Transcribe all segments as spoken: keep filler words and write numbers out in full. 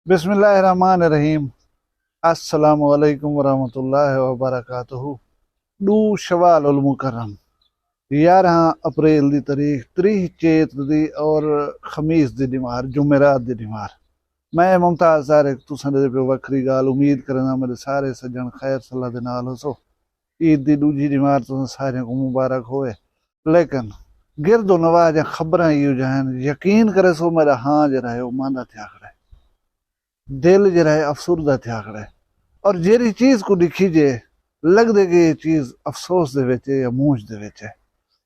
بسم اللہ الرحمن الرحیم۔ السلام علیکم ورحمۃ اللہ وبرکاتہ۔ ݙو شوال المکرم، یارہاں اپریل دی تاریخ، تریہہ چیت دی اور خمیس دی ݙیوار، جمعرات دی ݙیوار۔ میں ممتاز طارق، تساں دے پہ وکھری ڳالھ۔ امید کرینداں میݙے سارے سڄݨ خیر صلاح دے نال ہوسو۔ عید دی ݙوجھی ݙیوار تساں ساریاں کوں مبارک ہووے۔ لیکن گرد و نواح دیاں خبراں ایہو جہاں ہن، یقین کریسو میݙا ہاں جیڑھا ہے او ماندا تھیا کھڑے، دل جیڑھا ہے افسردہ تھیا کھڑے۔ اور جیڑھی چیز کوں ݙکھیجے، لڳدے کہ یہ چیز افسوس دے وچ ہے یا مونجھ دے وچ ہے۔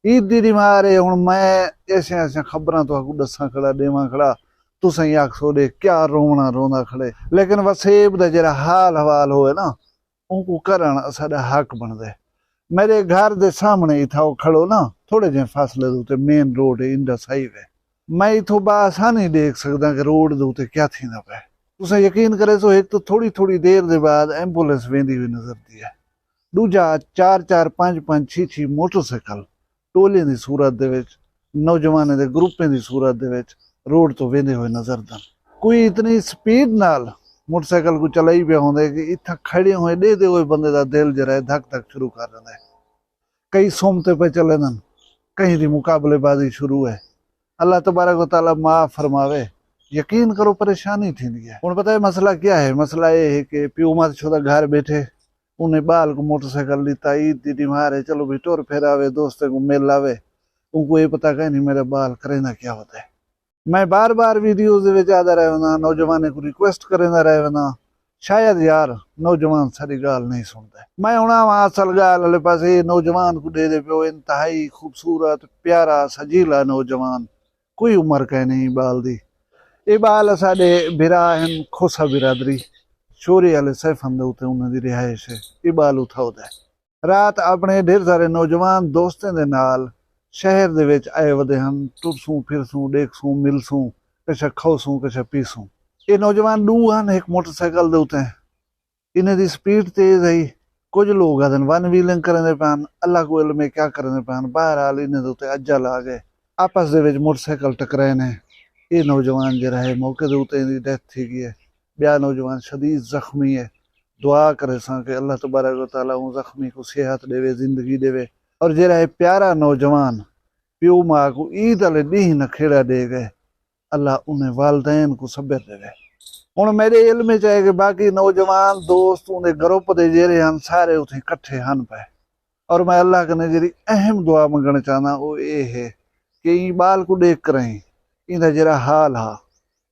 عید دی ݙیوار ہے، ہݨ میں ایسیاں ایسیاں خبراں تہاکوں ݙساں کھڑا، ݙیواں کھڑا، تساں ایہ آکھسو ݙے کیا رووݨا روندا کھڑے۔ لیکن وسیب دا جیڑھا حال حوال ہووے نا، اونکوں کرݨ اساݙا حق بݨدے۔ میݙے گھر دے سامݨے اتھاؤ کھڑو نا، تھوڑے جہیں فاصلے دے اتے مین روڈ ہے، انڈس ہائی وے۔ میں اتھوں بآسانی ݙیکھ سڳداں کہ روڈ دے اتے کیا تھیندا پئے۔ تساں یقین کریسو، ہک تاں تھوڑی تھوڑی دیر دے بعد ایمبولینس ویندی ہوئی نظردی ہے، ݙوجھا چار چار، پنج پنج، چھی چھی موٹر سائیکل ٹولیں دی صورت دے وچ، نوجوانیں دے گروپیں دی صورت دے وچ روڈ توں ویندے ہوئے نظردن۔ کوئی اتنی سپیڈ نال موٹر سائیکل کوں چلائی پیا ہوندے کہ اتھاں کھڑے ہوئے ݙیہدے ہوئے بندے دا دل جیڑھا ہے دھک دھک شروع کر ݙیندے۔ کئی سم تے پئے چلیندن، کہیں دی مقابلے بازی شروع ہے۔ اللہ تبارک و تعالیٰ معاف فرماوے۔ یقین کرو، پریشانی تھیندی ہے۔ ہݨ پتہ ہے مسئلہ کیا ہے؟ مسئلہ اے ہے کہ پیو ماء شودا گھر ٻیٹھے، انہیں ٻال کوں موٹر سائیکل ݙتا، عید دی ݙیوار ہے، چلو بھئی ٹر پھر آوے، دوستیں کوں مل آوے، اونکوں اے پتہ کائنی میݙا ٻال کریندا کیا ودا ہے۔ میں بار بار ویڈیوز دے وچ آہدا رہ وینداں، نوجوانیں کوں ریکویسٹ کریندا رہ وینداں، شاید یار نوجوان ساݙی ڳالھ نہیں سݨدے۔ میں ہݨ آواں اصل ڳالھ والے پاسے، اے نوجوان کوں ݙیہدے پیو، انتہائی خوبصورت، پیارا، سجیلا نوجوان، کوئی عمر کائنی ٻال دی۔ اے ٻال اساݙے بھرا ہن، کھوسہ برادری، شوری والے سیفن دے اتے انہاں دی رہائش ہے۔ اے ٻال اتھاؤ دا ہے۔ رات اپݨے ڈھیر سارے نوجوان دوستیں دے نال شہر دے وچ آئے ودے ہن، ٹرسوں، پھرسوں، ݙیکھسوں، ملسوں، کشا کھوسوں، کشا پیسوں۔ اے نوجوان ݙو ہن، ہک موٹر سائیکل دے اتے، انہیں دی سپیڈ تیز ہئی۔ کجھ لوگ آہدن ون ویلنگ کریندے پئے ہن، اللہ کوں علم ہے کیا کریندے پئے ہن۔ بہرحال انہیں دے اتے اجل آ ڳئے، آپس دے وچ موٹر سائیکل ٹکرائے نے۔ اے نوجوان جیڑھا ہے موقع دے اتے ایندی ڈیتھ تھی ڳئی ہے، ٻیا نوجوان شدید زخمی ہے۔ دعا کریساں کہ اللہ تبارک و تعالیٰ اوں زخمی کوں صحت ݙیوے، زندگی ݙیوے۔ اور جیڑھا ہے پیارا نوجوان پیو ماء کوں عید والے ݙینہہ نکھیڑا ݙے ڳئے، اللہ انہیں والدین کوں صبر ݙیوے۔ ہݨ میݙے علم وچ ہے کہ باقی نوجوان دوست اوندے گروپ دے جیڑھے ہن، سارے اتھیں کٹھے ہن پئے۔ اور میں اللہ کنے جیڑھی اہم دعا منگݨ چاہنداں، او اے ہے کہ ایں ٻال کوں ݙیکھ کرائیں، ایندا جیڑھا حال ہا،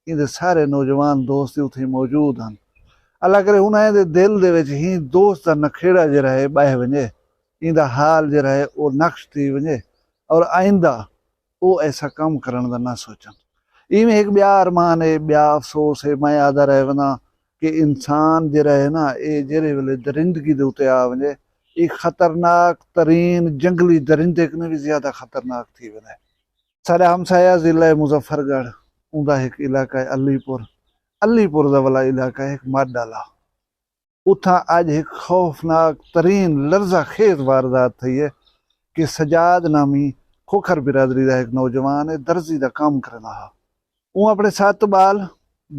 ایندے سارے نوجوان دوست اتھیں موجود ہن۔ اللہ کرے انہاں دے دل دے وچ ہی دوست دا نکھیڑا جیڑھا ہے ٻہہ ونڄے، ایندا حال جیڑھا ہے او نقش تھی ونڄے، اور آئندہ او ایسا کم کرݨ دا نہ سوچن۔ ایویں ہک ٻیا ارمان ہے، ٻیا افسوس ہے، میں آہدا رہ وینداں کہ انسان جیڑھا ہے نا، اے جیڑھے ویلے درندگی دے اتے آ ونڄے، اے خطرناک ترین جنگلی درندے کنوں وی زیادہ خطرناک تھی ویندے۔ ساݙا ہمسایہ ضلع مظفر گڑھ، اوندا ہک علاقہ ہے علی پور۔ علی پور دا ولا علاقہ ہے ہک مڈ آلا۔ اتھاں اڄ ہک خوفناک ترین لرزہ خیز واردات تھئی ہے کہ سجاد نامی کھوکھر برادری دا ہک نوجوان ہے، درزی دا کم کریندا ہا۔ اوں اپݨے ست ٻال،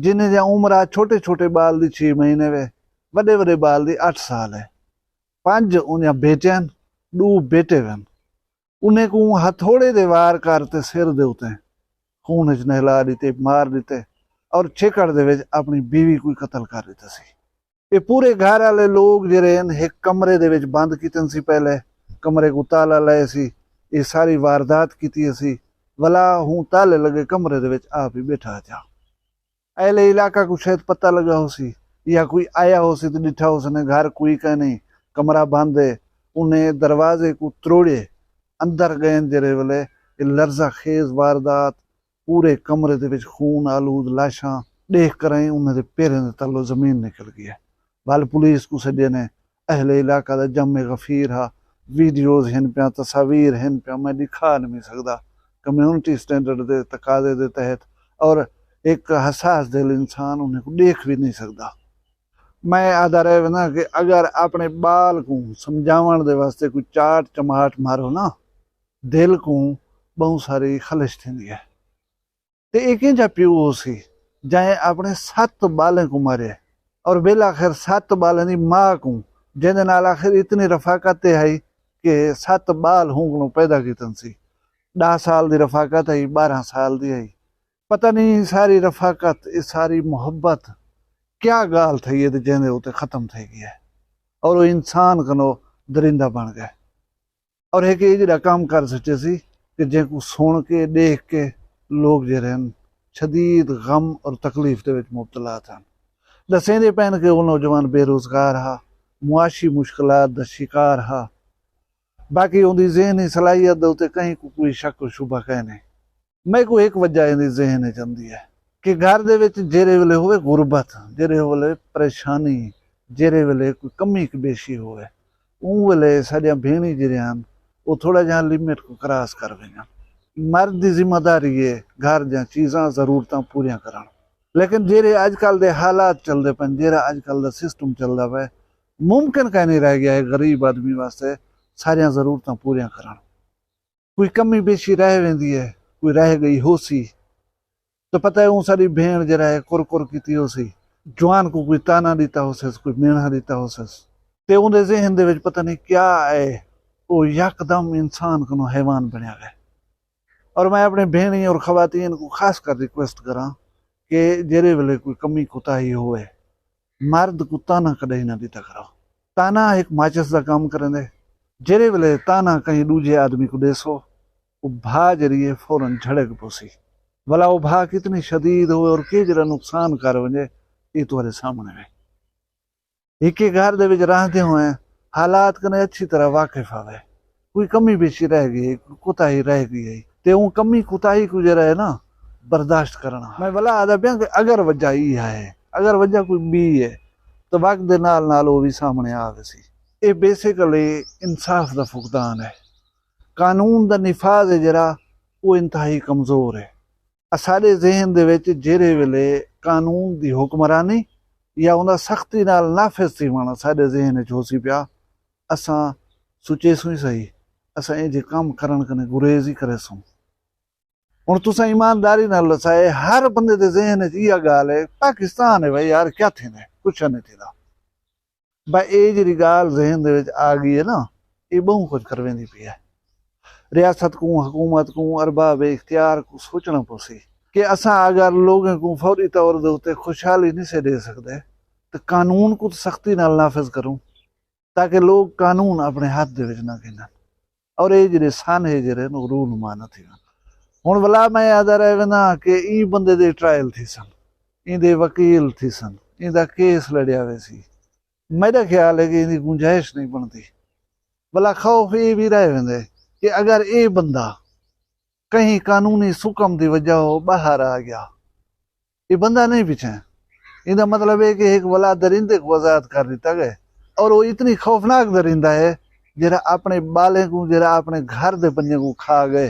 جنہیں دیاں عمراں چھوٹے چھوٹے ٻال دی چھی مہینے وے، وݙے وݙے ٻال دی اٹھ سال ہے، پنج اوندیاں بیٹیاں ہن، ݙو بیٹے وے ہن۔ انہیں کوں ہتھوڑے دے وار کر تے سر دے اتے خون اچ نہلا ݙتے، مار ݙتے اور چھیکڑ دے وچ اپݨی بیوی کوں قتل کر ݙتا سی۔ اے پورے گھر آلے لوگ جیڑھے ہن، ہک کمرے دے وچ بند کیتن سی، پہلے کمرے کوں تالا لائے سی، اے ساری واردات کیتی اسی، ولا ہوں تالے لڳے کمرے دے وچ آپ ہی ٻیٹھا ہا۔ اہل علاقہ کوں شاید پتہ لڳا ہوسی یا کوئی آیا ہوسی تے ݙٹھا ہوسی نے گھر کوئی کائنی، کمرہ بند ہے۔ انہیں دروازے کوں تروڑے، اندر ڳئن جیڑھے ویلے اے لرزہ خیز واردات، پورے کمرے دے وچ خون آلود لاشاں ݙیکھ کرائیں انہیں دے پیریں دے تلوں زمین نکل ڳئی ہے۔ ول پولیس کوں سݙیے نے، اہل علاقہ دا جمع غفیر ہا، ویڈیوز ہن پیاں، تصاویر ہن پیاں، میں ݙکھا نمی سڳدا۔ کمیونٹی سٹینڈرڈ دے تقاضے دے تحت اور ہک حساس دل انسان انہیں کوں ݙیکھ وی نی سڳدا۔ میں آہدا رہ وینداں کہ اگر اپݨے ٻال کوں سمجھاوݨ دے واسطے کوئی چاٹ چماٹ مارو نا، دل کوں ٻہوں ساری خلش تھیندی ہے۔ تے اے کینجھا پیو ہوسی جئیں اپݨے ست ٻالیں کوں مارے، اور بالآخر ست ٻالیں دی ماء کوں، جیندے نال آخر اتنی رفاقت تے ہئی کہ ست ٻال ہوں کنوں پیدا کیتن سی۔ ݙاہ سال دی رفاقت ہئی، ٻارہاں سال دی ہئی۔ پتہ نہیں ساری رفاقت، اے ساری محبت کیا ڳالھ تھئی ہے تے جیندے اتے ختم تھئی ڳئی ہے، اور او انسان کنوں درندہ بݨ ڳئے۔ اور ہک ایجھا کم کر سٹے سی کہ جینکوں سݨ کے، ݙیکھ کے لوگ جیڑھے ہن شدید غم اور تکلیف دے وچ مبتلا تھن۔ ݙسیندے پئن کہ او نوجوان بے روزگار ہا، معاشی مشکلات دا شکار ہا۔ باقی اوندی ذہنی صلاحیت دے اتے کہیں کوں کوئی شک و شبہ کائنی۔ میکوں ہک وجہ ایندی ذہن اچ آندی ہے کہ گھر دے وچ جیڑھے ویلے ہووے غربت، جیڑھے ویلے پریشانی، جیڑھے ویلے کوئی کمی بیشی ہووے، اوں ویلے ساݙیاں بھیݨیں جیڑھیاں ہن، او تھوڑا جیہاں لمٹ کوں کراس کر ویندیاں۔ مرد دی ذمہ داری ہے گھر دیاں چیزاں، ضرورتاں پوریاں کرݨ۔ لیکن جیڑھے اڄ کل دے حالات چلدے پئن، جیڑھا اڄ کل دا سسٹم چلدا پئے، ممکن کائنی رہ ڳیا ہے غریب آدمی واسطے ساریاں ضرورتاں پوریاں کرݨ۔ کوئی کمی بیشی رہ ویندی ہے، کوئی رہ ڳئی ہوسی، تاں پتہ ہے اوں ساݙی بھیݨ جیڑھا ہے کر کر کیتی ہوسی، جوان کوں کوئی طعنہ ݙتا ہوسس، کوئی مینڑھا ݙتا ہوسس، تے اوندے ذہن دے وچ پتہ نہیں کیا آئے، او یکدم انسان کنوں حیوان بݨیا ڳئے۔ اور میں اپݨے بھیݨیں اور خواتین کوں خاص کر ریکویسٹ کراں کہ جیڑھے ویلے کوئی کمی کوتاہی ہووے، مرد کوں طعنہ کݙاہیں نہ ݙتا کرو۔ طعنہ ہک ماچس دا کم کریندے۔ جیڑھے ویلے طعنہ کہیں ݙوجھے آدمی کوں ݙیسو، او بھا جیڑھی ہے فوراً جھڑک پوسی۔ ولا او بھا کتنی شدید ہووے اور کیجھڑا نقصان کر ونڄے، اے تہاݙے سامݨے وے۔ ہکے گھر دے وچ رہندے ہوئیں حالات کنے اچھی طرح واقف ہووے۔ کوئی کمی بیشی رہ ڳئی ہئی، کوئی کوتاہی رہ ڳئی ہئی، تے اوں کمی کوتاہی کوں جیڑھا ہے نا، برداشت کرݨا۔ میں ولا آہدا پیاں کہ اگر وجہ ای ہے، اگر وجہ کوئی ٻی ہے، تاں وقت دے نال نال او وی سامݨے آ ویسی۔ اے بیسیکلی انصاف دا فقدان ہے۔ قانون دا نفاذ ہے جیڑھا، او انتہائی کمزور ہے۔ اساݙے ذہن دے وچ جیڑھے ویلے قانون دی حکمرانی یا اوندا سختی نال نافذ تھیوݨ اساݙے ذہن وچ ہوسی پیا، اساں سوچیسوں ہی صحیح، اساں ایجھے کم کرݨ کنے گریز ہی کریسوں۔ ہݨ تساں ایمانداری نال ݙسائے، ہر بندے دے ذہن وچ ایہا ڳالھ ہے، پاکستان ہے بھائی یار، کیا تھیندے؟ کجھ نئیں تھیندا۔ بھئی اے جیڑھی ڳالھ ذہن دے وچ آ ڳئی ہے نا، اے ٻہوں کجھ کرویندی پئی ہے۔ ریاست کوں، حکومت کوں، ارباب اختیار کوں سوچݨا پوسی کہ اساں اگر لوگیں کوں فوری طور دے اتے خوشحالی نی سے ݙے سڳدے، تے قانون کوں تاں سختی نال نافذ کروں، تاکہ لوگ قانون اپݨے ہتھ دے وچ نہ گھنن۔ اور اے جیڑھے سانحے جیڑھے ہن، او رونما نہ تھیون۔ ہݨ ولا میں آہدا رہ وینداں کہ ایں بندے دے ٹرائل تھیسن، ایندے وکیل تھیسن، ایندا کیس لڑیا ویسی۔ میݙا خیال ہے کہ ایندی گنجائش نئیں بݨدی۔ ولا خوف اے وی رہ ویندے کہ اگر اے بندہ کہیں قانونی سکم دی وجہ ہو ٻاہر آ ڳیا، اے بندہ نئیں پچھیں۔ ایندا مطلب ہے کہ ہک ولا درندے کوں آزاد کر ݙتا ڳئے، اور او اتنی خوفناک درندہ ہے، جیڑھا اپݨے ٻالیں کوں، جیڑھا اپݨے گھر دے بندیاں کوں کھا ڳئے،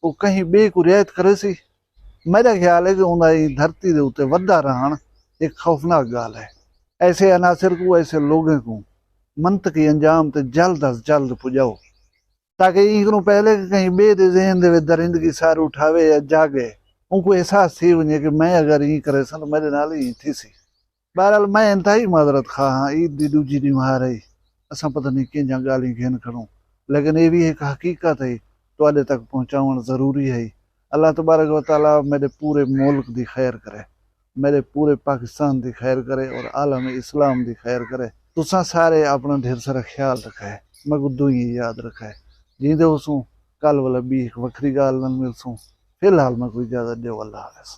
او کہیں ٻئے کوں رعایت کریسی؟ میݙا خیال ہے کہ اوندا ایں دھرتی دے اتے ودھدا رہݨ ہک خوفناک ڳالھ ہے۔ ایسے عناصر کوں، ایسے لوگیں کوں منطقی انجام تے جلد از جلد پڄاؤ، تاکہ ایں کنوں پہلے کہ کہیں ٻئے دے ذہن دے وچ درندگی سر اٹھاوے یا جاڳے، اونکوں احساس تھی ونڄے کہ میں اگر ایں کریساں تاں میݙے نال ایں تھیسی۔ بہرحال، میں انتہائی معذرت خواہ ہاں، عید دی ݙوجھی ݙینہوار ہئی، اساں پتہ نئیں کینجھاں ڳالھیں گھن کھڑوں، لیکن اے وی ہک حقیقت ہئی، تہاݙے تک پہنچاوݨ ضروری ہئی۔ اللہ تبارک و تعالیٰ میݙے پورے ملک دی خیر کرے، میݙے پورے پاکستان دی خیر کرے اور عالم اسلام دی خیر کرے۔ تساں سارے اپݨا ڈھیر سارا خیال رکھے، میکوں دعائیں یاد رکھے۔ جیندے ہوسوں، کل ولا ٻی ہک وکھری ڳالھ نال ملسوں۔ فی الحال میکوں اجازت ݙیو، اللہ حافظ۔